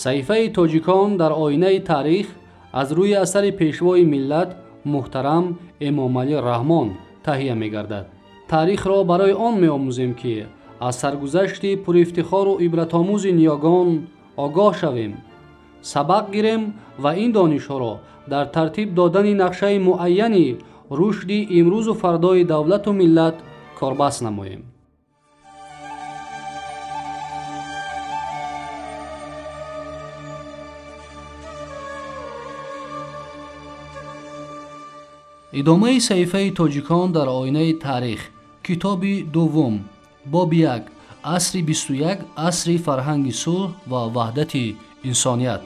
Саҳифаи тоҷикон дар оинаи таърих аз рӯи асари пешвои миллат муҳтарам Эмомалӣ Раҳмон таҳия мегардад. Таърихро барои он меомӯзем, ки аз саргузашти пурифтихору ибратомӯзи ниёгон огоҳ шавем, сабақ гирем ва ин донишҳоро дар тартиб додани нақшаи муайяни рушди имрӯзу фардои давлату миллат корбаст намоем. Идомаи саҳифаи тоҷикон дар оинаи таърих, китоби дуввум, боби 1, асри 21, асри фарҳанги сулҳ ва ваҳдати инсоният.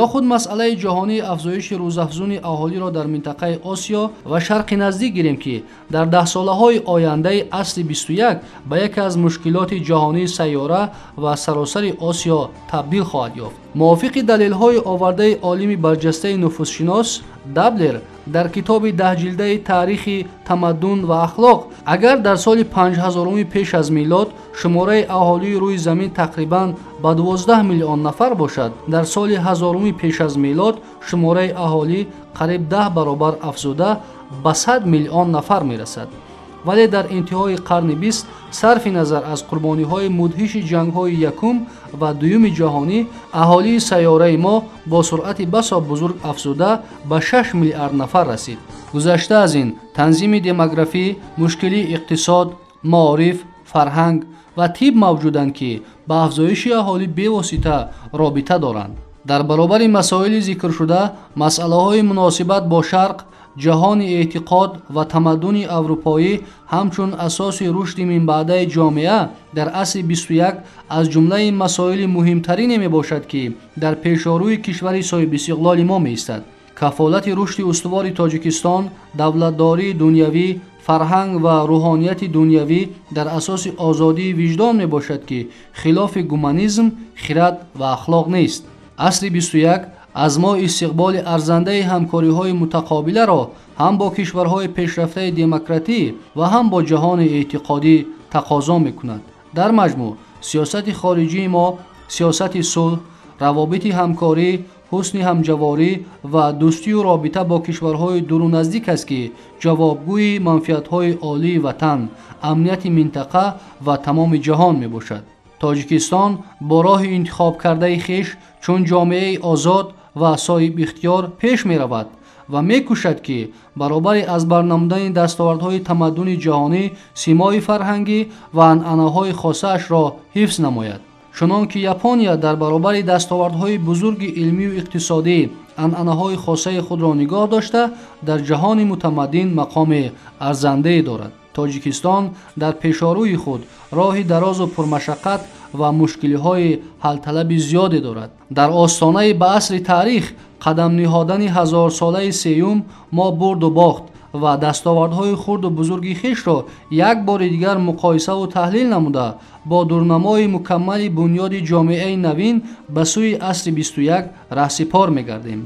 Ё худ масъалаи ҷаҳонии афзоиши рӯзафзуни аҳолиро дар минтақаи Осиё ва Шарқи Наздик гирем, ки дар даҳсолаҳои ояндаи асри 21 ба яке аз мушкилоти ҷаҳонии сайёра ва саросари Осиё табдил хоҳад ёфт. Мувофиқи далелҳои овардаи олими барҷастаи нуфузшинос Даблер дар китоби даҳҷилдаи таърихи тамаддун ва ахлоқ, агар дар соли 5000 пеш аз милод шумораи аҳолии рӯи замин тақрибан ба 12 миллион нафар бошад, дар соли 1000 пеш аз милод шумораи аҳолӣ қариб 10 баробар афзуда ба 100 миллион нафар мерасад. Вале дар интиҳои қарни 20, сарфи назар аз қурбониҳои мудҳиши ҷангҳои якум ва дуюми ҷаҳонӣ, аҳолии сайёраи мо бо суръати басо бузург афзуда ба 6 миллиард нафар расид. Гузашта аз ин, танзими демографӣ, мушкилии иқтисод, маориф, фарҳанг ва тиб мавҷуданд, ки ба афзоиши аҳолӣ бевосита робита доранд. Дар баробари масоили зикршуда, масъалаҳои муносибат бо Шарқ, ҷаҳони эътиқод ва тамаддуни аврупоӣ ҳамчун асоси рушди минбаъдаи ҷомеа дар асри 21 аз ҷумлаи масоили муҳимтарине мебошад, ки дар пешорӯи кишвари соҳибистиқлоли мо меистад. Кафолати рушди устувори Тоҷикистон, давлатдории дунявӣ, фарҳанг ва рӯҳонияти дунявӣ дар асоси озодии виҷдон мебошад, ки хилофи гуманизм, хирад ва ахлоқ нест. Асри 21 аз мо истиқболи арзандаи ҳамкориҳои мутақобиларо ҳам бо кишварҳои пешрафтаи демократӣ ва ҳам бо ҷаҳони эътиқодӣ тақозо мекунад. Дар маҷмӯъ, сиёсати хориҷии мо сиёсати сулҳ, равобити ҳамкорӣ, ҳусни ҳамҷаворӣ ва дӯстию робита бо кишварҳои дуру наздик аст, ки ҷавобгӯи манфиатҳои олии ватан, амнияти минтақа ва тамоми ҷаҳон мебошад. Тоҷикистон бо роҳи интихобкардаи хеш чун ҷомеаи озод ва соҳибихтиёр пеш меравад ва мекӯшад, ки баробари аз бар намудани дастовардҳои тамаддуни ҷаҳонӣ симои фарҳангӣ ва анъанаҳои хосаашро ҳифз намояд. Чунон ки Япония дар баробари дастовардҳои бузурги илмию иқтисодӣ анъанаҳои хосаи худро нигоҳ дошта, дар ҷаҳони мутамаддин мақоми арзандае дорад. Тоҷикистон дар пешорӯи худ роҳи дарозу пурмашаққат ва мушкилиҳои ҳалталаби зиёде дорад. Дар остонаи ба асри таърих қадам ниҳодани ҳазорсолаи сеюм мо бурду бохт ва дастовардҳои хурду бузурги хешро як бори дигар муқоисаву таҳлил намуда, бо дурнамои мукаммали бунёди ҷомеаи навин ба сӯи асри 21 раҳсипор мегардем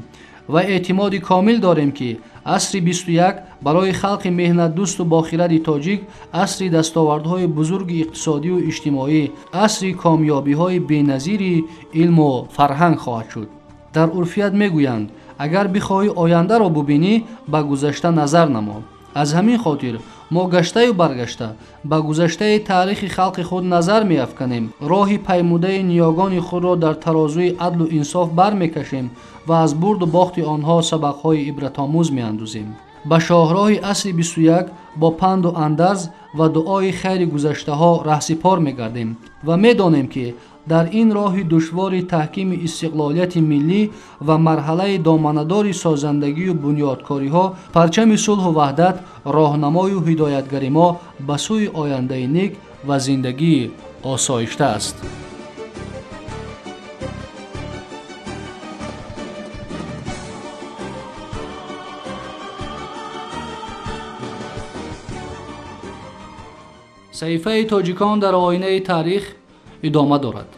ва эътимоди комил дорем, ки асри 21 барои халқи меҳнатдӯсту бохиради тоҷик асри дастовардҳои бузурги иқтисодию иҷтимоӣ, асри комёбиҳои беназири илму фарҳанг хоҳад шуд. Дар урфият мегӯянд, агар бихоҳӣ ояндаро бубинӣ, ба гузашта назар намо. Аз ҳамин хотир мо гаштаю баргашта ба гузаштаи таърихи халқи худ назар меафканем, роҳи паймудаи ниёгони худро дар тарозуи адлу инсоф бармекашем ва аз бурду бохти онҳо сабақҳои ибратомӯз меандозем. Ба шоҳроҳи асри 21 бо панду андарз ва дуои хайри гузаштаҳо раҳсипор мегардем ва медонем, ки дар ин роҳи душвори таҳкими истиқлолияти миллӣ ва марҳалаи доманадори созандагию бунёдкориҳо парчами сулҳу ваҳдат роҳнамою ҳидоятгари мо ба сӯи ояндаи нек ва зиндагии осоишта аст. Саҳифаи тоҷикон дар оинаи таърих идома дорад.